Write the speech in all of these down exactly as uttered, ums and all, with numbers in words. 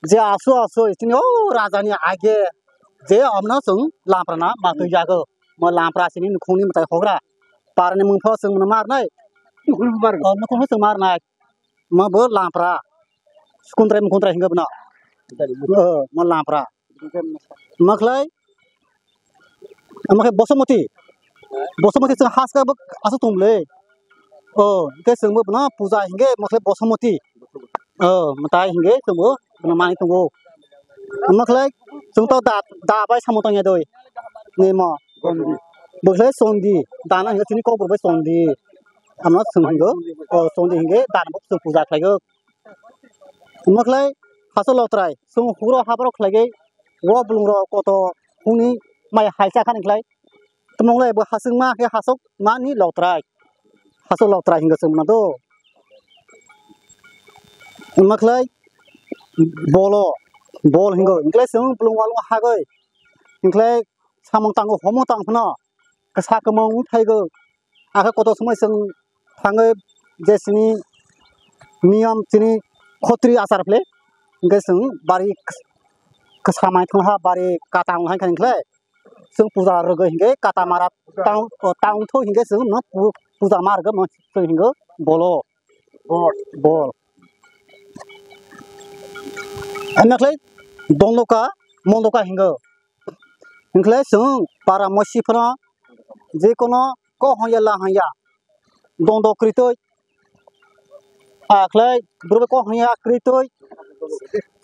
je asu asu chini o raja ni age je omno chwng lampra na matwi jago. Mo lampra chini nukhung ni mwtai hogra. Par ni mung pho chwng mano mar nai. Nukhung pho mar. O, nukhung pho chwng mar nai. Mo bo lampra. Sukundrai mukundrai hingo bono. O, mo lampra. Makhlai, makhlai Bosomoti. Bosomoti chwng haska bo aswk tongmole. O, hwnkhe chwngbo bono puja hingke makhlai Bosomoti. O, mwtai hingke chwngbo bono manwi tongo. Makhlai chwng to da, da bai samo tongya doi. Nimo. Bwkhlai Chondi. Dana hingke chini kokborok bai Chondi. Ano chwng hingo. O, Chondi hingke dana bo chwng puja khlaigo. Makhlai haso lotrai. Chwng huro haborok khlaigwi o bolongrok koto hwnwi mai haisa khani khlai. Tamo wngkhe bo hasukma khe hasukmani lotrai. Hasuk lotrai hingo chwng mano do. Makhlai bolo, bol hingo. Hwnkhe chwng bolong walong hagwi. Hwnkhe samung tango homo tang phano. Kasa kwmwng thaigo. Akhe kotor somoi chwng thangwi je chini niyom chini khotri achar phle, hwnkhe chwng bari kwsa mai thangha bari katang hai khankhe chwng puja rwgwi hwnkhe kata mara tang tang tho hwnkhe chwng no pu- puja ma rwgwi chwng hingo bolo bol bol. Ano khlai dondoka mondoka hingo. Hwnkhe chwng para mosi phano je kono kok hwnya la hwnya dondo kwrwitwi, akhlai bwrwi kok hwnya kwrwitwi,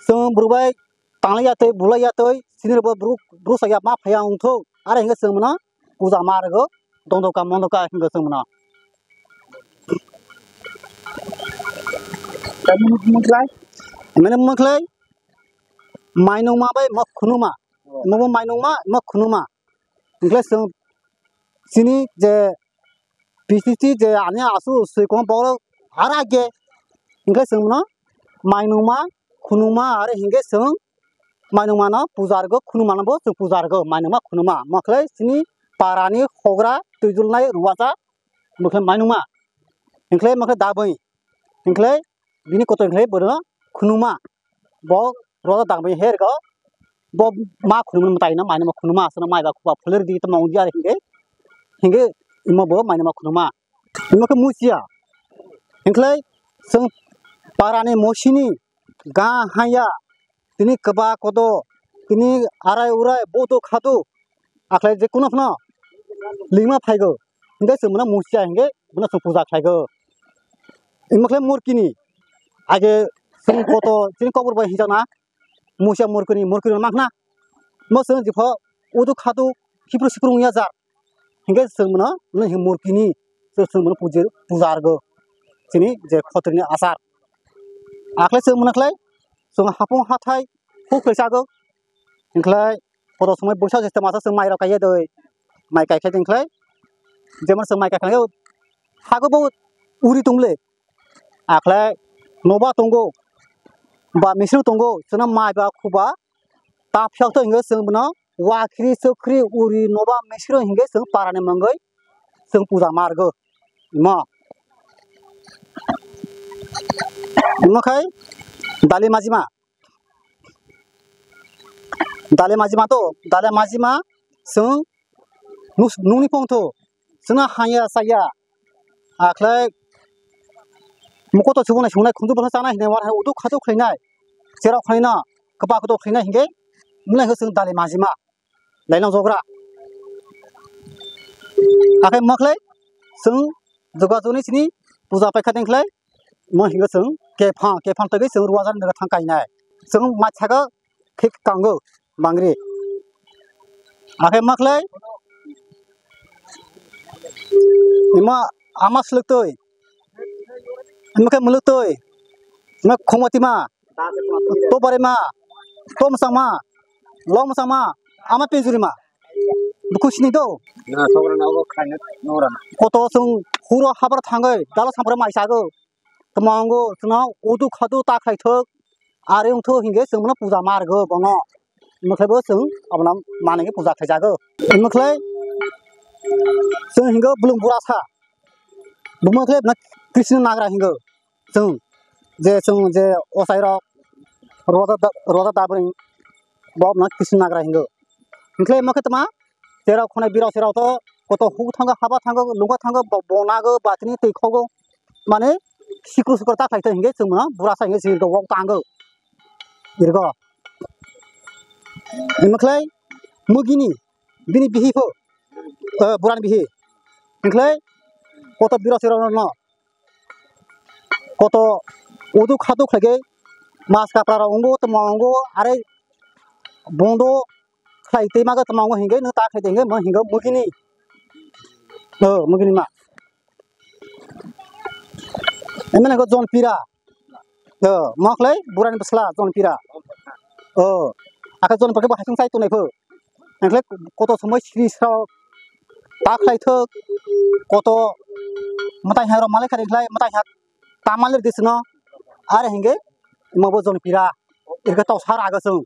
chwng bwrwi tanglai yatwi bulai yatwi, sini bo bru bru saya ma phaya wngthok, are hwnkhe chwng mano puja ma rwgo, dondo ka mondo ka hwnkhe chwng mano. Mane mokhlai mainungma bai mok khunuma. Mo mainungma, mo khunuma. Hwnkhe chwng chini je P C C je ani asu swi kwma borok ara ge. Hwnkhe chwng no mainungma, khunuma are hwnkhe chwng mainungma no puja rwgo, khunuma no bo chwng puja rwgo, mainungma khunuma. Mokhlai chini para ni hogra twijulnai ruwasa mokhlai mainungma. Hwnkhe mokhlai dabwi. Hwnkhe bini kotor hwnkhe bono khunuma. Bo roda dangbai hergo. Bo ma khunuma mwtai no mainungma khunuma aswk no maiba khuba phuler di tamo ongdi are hwnkhe. Hwnkhe imo bo mainungma khunuma. Imo khe musia. Hwnkhe chwng para ni mosini ga haya. Tini kwba kodo. Tini arai urai bodo khado. Akhlai je kuno phano lingma phaigo. Hwnkhe chwng bono musia hwnkhe bono chwng puja khlaigo. Imo khe murkini. Age chwng koto chini kokborok bai hinjakna. Musia murkini, murkini mankna. Mo chwng jepho udu khadu khipru sipru wngya jar. Hwnkhe chwng bono, bono hwnkhe murkini. Chwng bono puja, puja rwgo. Chini je khotrini asar. Akhlai chwng bono khlai, chwng hapung hathai, huk khlai chago. Hwnkhlai kotor somoi boisa jeste masa chwng mairok kaiya doi. Mai kaikhai tongkhlai. Jemon chwng mai kaikhai hago bo uri tongle. Akhlai noba tongo. Ba misru tongo. Chwngno mai ba khuba. Ta phiyok to hwnkhe chwng bono wakhri chwkhri uri noba misru hwnkhe chwng parani mungwi chwng puja ma rwgo. Imo. Imo khai dali majima. Dale majima to, dale majima, chwng nus-, nungni phone to, chwngno hanya chaya, akhlai mukoto chubunai sungnai khunju bono chanai hinwi uanai udu khaju khlainai, cherok khlaina, kwpa kwdok khlainai hingke, mwnai hwnkhe chwng dale majima. Lainang jogra. Akhai makhlai chwng jogajogni sini puja paikha tengkhlai mo hingo chwng kephang, kephang tagwi chwng ruajar nega thang kainai. Chwng maithago khe kango bangri. Akhai makhlai ima ama swlwktwi, ima khe mwlwktwi, ima khongmatima. To barima, to mwsangma, lo mwsangma, ama penjurima. Buku sini do. Na, sogra na, obo khaina, nora na. Koto chwng huro habar thangwi, dalo sampra mai chago. Tamo ango chwngno udu khadu ta khlai thok, ari wng thok hingke chwng bono puja ma rwgo bono. Mwkhlai bo chwng abono manwi puja khlai jago. Mwkhlai chwng hingo bulung bura sa. Bo mwkhlai na Krishna nagra hingo. Chwng je, chwng je ochairok Roda da-, roda dabring. Bo no kisi nagra hingo. Hinkhlai mo khe tma, terao khonai birao serao to koto huk thango, haba thango, lungkha thango, bo-, bonago, batini twi khogo. Mane sikru sikru ta khlai tong hinge chwng mano bura sa hinge chwng wok tango. Irgo. Hinkhlai mugini, bini bihi pho, eh, burani bihi. Hinkhlai koto birao serao no koto udu khadu khlai khe mas kapra rok wngo, tamo wngo, are bondo khlai tei maga tamo wngo hinge, nw ta khlai de hinge, mo hingo mugini. O, mugini ma. Emene go Jon Pira. O, mo khlai burani bwsla Jon Pira. O, aka Jon Pira khe bo hasing sai tongnai pho. Hinkhlai koto somoi sri srok ta khlai thok, koto mwtai hai rok malai kha hinkhlai mwtai hai ta malai de sino. Are hinge mo bo Jon Pira. Irkhe to sar aga chwng.